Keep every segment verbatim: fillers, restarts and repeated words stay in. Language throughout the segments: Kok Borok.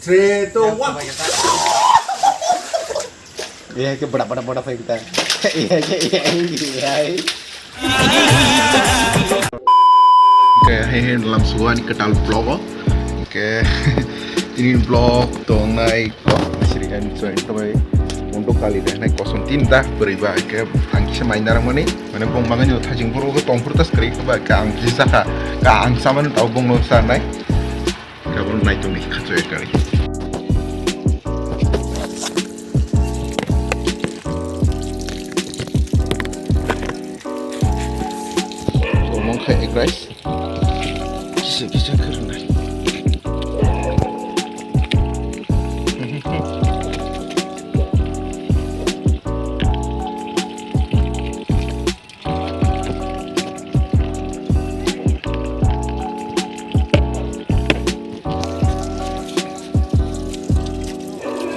Three, two, one. Iya ke bada bada bada fai kita. Iya ke iya iya. Oke, hai hai dalam suan ketal vlog. Oke. Ini vlog tongnai kok sirikan join tobai. Untuk kali deh naik kosong tinta beriba ke angkisa main darang mani. Mana bong mangan yo thajing buru ke tongpur tas kri ke ba ke angkisa ka ka angsa mani tau bong no sanai. Kabur nai tong ni khacho ekari. Omong khai egg rice. Kisa kisa kharnai.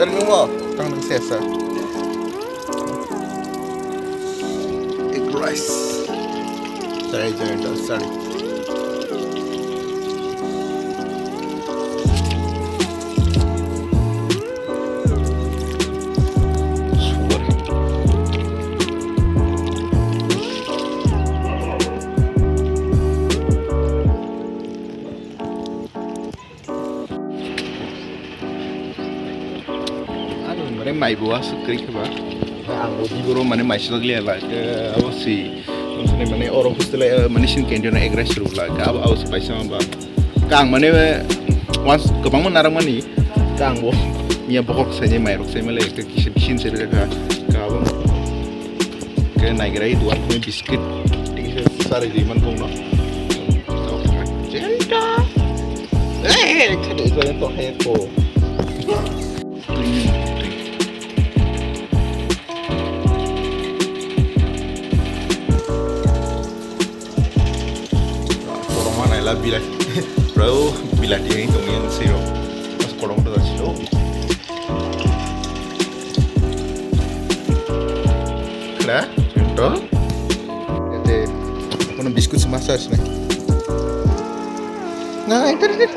Dari nunggu, tang nang sesa. Egg rice. Sorry, sorry, sorry. Ani mane mai bo aswk kwrwi khe ba. Ang bo giboro mane mai swk liya like, eh, abo si. Mane oro hostel, eh, mane sin canteen egg rice rwla. Abo, abo se paisa ba. Kang mane, eh, once kwbangma narwkmani. Kang bo miya bokhok saini mairok saimale, kisa bisin se rwkha. Kabo. Ke naigerai duan khe biscuit. Tisa sari di man tongno. Jenta. Eh, kade jenta he ko. Korokma naila bilai. Bro, bilai di tong yang siro. Pas korokma da siro. Kla, ento. Ete, kono biscuit se masa sini. Nah, enter, enter.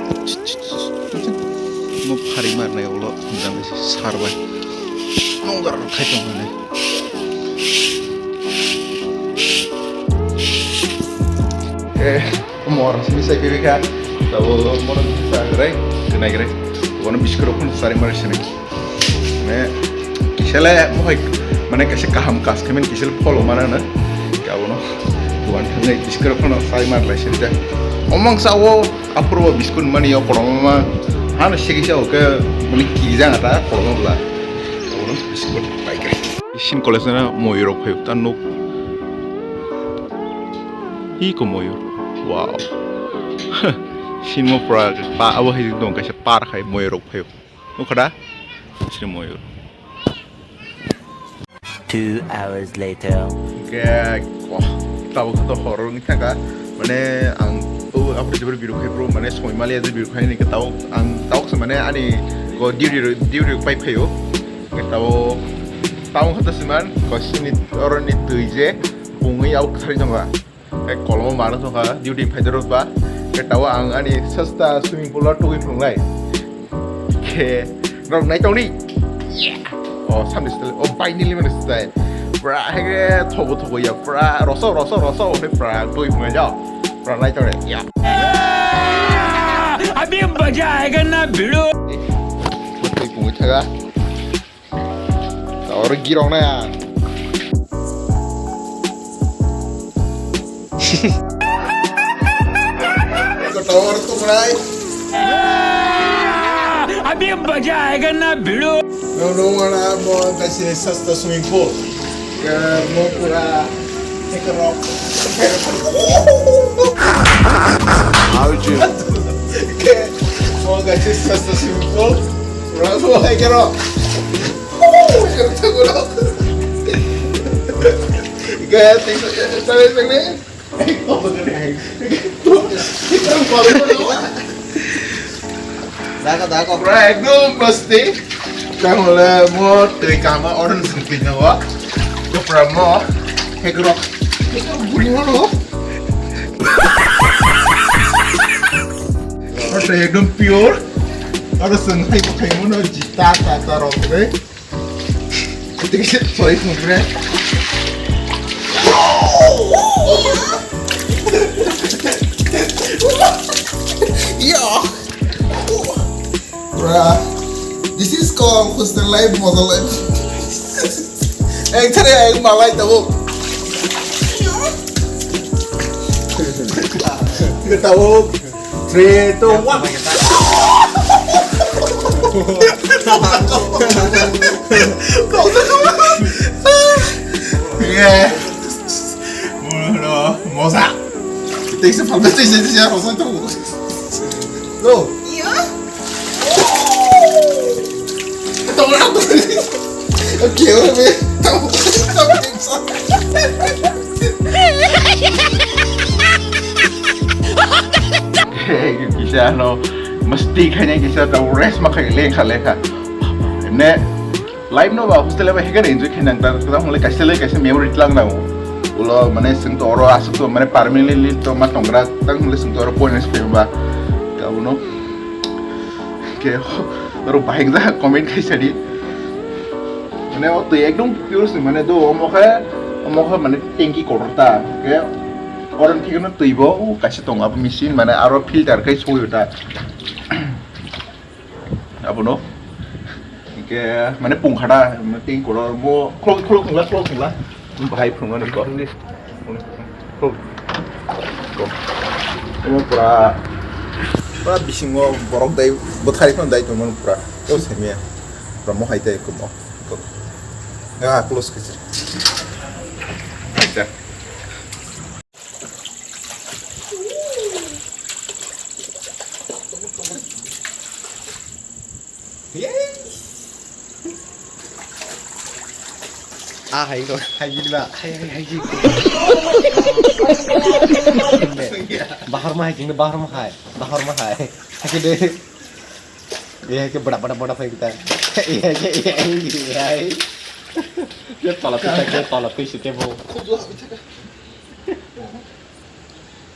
Mo phari mar nai ulo, jang si sar bai. Nonggar khai tong nai. Eh, mor sini sai kiri kha. Tabo mor sini sai grai, kenai grai. Kono biscuit rok pun sari mar sini. Mane, kisa le mohai, mane kaisa kaham kas khe mani kisa le follow mana na. Kabono duan thangnai biscuit phano sai mar lai sirja. Omang sa o aphuru o biscuit mani o korom ma. Hano se kisa o ke mani kijang ata korom bla. Kabono biscuit pai kai. Isin college na moyur rok phai ta nuk. Hi ko moyur. Wow. Sinmo pra pa abo hai dong kaisa par khai moyur rok phai. Nukha da? Sri moyur. Two hours later. Hingke, wah, tabuk to horo wngkha kha. Mane, ang, o, aphuru jebor biru khai bro, mane, soi mali aje biru khai ni khe tabuk, ang, tabuk se mane, ani, ko, duty, duty pai phaio. Hingke tabuk, tabuk kha to siman, ko, sini, oro ni twi je, bungwi au khari jongga. Hai kolom mano songkha, duty phai dorok ba. Khe tawo ang ani sasta swimming pool o tugui phunuknai. Khe norok nai tongni. Yeah. O samni style, o baini limani style. Pura hege thobo thobo ya, pura roso roso roso, o pura tugui phunuknai jao. Pura nai tongnai. Yeah. अभी मजा आएगा ना भिड़ो। Tugui phunuknai thaga. Oro girok na ya. Kotor tu mulai. अभी मजा आएगा ना भिड़ो। No, no, wala mo kasi sasta swimming pool. Mo pura. Hau je. Mo kasi sasta swimming pool. Pura mo hai kero. Gaya tinggal, sampai sini. Dago, dago. Pura ekdom pasti. Tang hole mo twi kama orang sempit nyawa. Pura mo. Hekro. Hekro buri mo lo. Pura ekdom pure. Aro chwng hai bo khaimano jita ta ta rok re. Ito kisa soi phung re. Yo. Bra. This is called hostel life, mother life. Ek thare ek malai tabo. Tabo. Three, two, one. Yeah. Moza. Thanks for the things that you have also too. Go. Okay, okay. Kisa no mesti khaina kisa ta rest ma khai lekha lekha. Ne life no ba hostel ba hekar enjoy khaina ta ta hole kaisa le kaisa memory tlang na. Ulo mane sing to oro asuk to mane permanently to ma tongra tang hole sing to oro point ba. Ta uno ke oro bahik da comment khai sadi. Mane o twi ekdom pure se mane do omo khe omo khe mane tanki kotor ta. Ke oron thik no twi bo u kaisa tong abo machine mane aro filter khai soi ta. Abono ke mane pung khada tanki kotor mo khlo khlo khla khlo khla. Bahai phungo ni ko. Khlo. Ko. Omo pura pura bisingo borok dai bwthai phano dai tongmani pura. O semia. Pura mo hai tai kumo. Ah, close kisi. Acha. Ah, hai ko, hai gini ba, hai, hai, hai gini. Bahar ma hai gini, bahar ma hai, bahar ma hai. Hai gini. Iya ke bada bada bada phai kita. Iya ke iya iya iya. Dia tolak kita dia tolak ke sih tebo.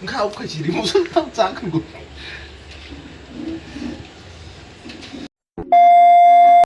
Engkau kau sih di musuh tau cangkang gue.